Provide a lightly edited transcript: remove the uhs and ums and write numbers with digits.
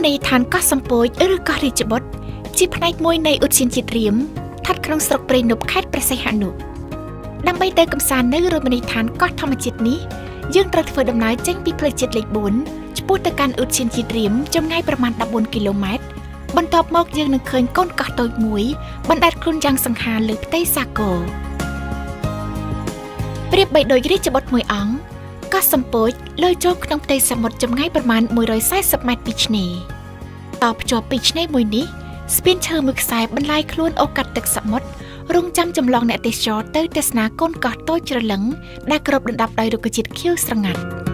មណីយដ្ឋានកោះសំពោចឬកោះរាជបុត្រជាផ្នែកមួយនៃឧទ្យានជាតិរាមស្ថិតក្នុងស្រុកព្រៃនប់ខេត្តព្រះសីហនុដើម្បីទៅកម្សាន្តនៅរមណីយដ្ឋានកោះធម្មជាតិនេះយើងត្រូវធ្វើដំណើរចេញពីផ្លូវជាតិលេខ4ឆ្ពោះទៅកាន់ឧទ្យានជាតិរាមចម្ងាយប្រមាណ14គីឡូម៉ែត្របន្ទាប់មកយើងនឹងឃើញកូនកោះតូចមួយបណ្ដែតខ្លួនយ៉ាងសង្ហាលើផ្ទៃសាគរប្រៀបបីដូចរាជបុត្រមួយអង្គកោះសំពោចលើចូលក្នុងផ្ទៃសមុទ្រចម្ងាយប្រមាណ140ម៉ែត្រពីឆ្នេរតភ្ជាប់ពីឆ្នេរមួយនេះស្ពានឈើមួយខ្សែបន្លាយខ្លួនអូសកាត់ទឹកសមុទ្ររងចាំចម្លងអ្នកទេសចរទៅទស្សនាកូនកោះតូចច្រឡឹងដែលគ្របដណ្ដប់ដោយរុក្ខជាតិខៀវស្រងាត់។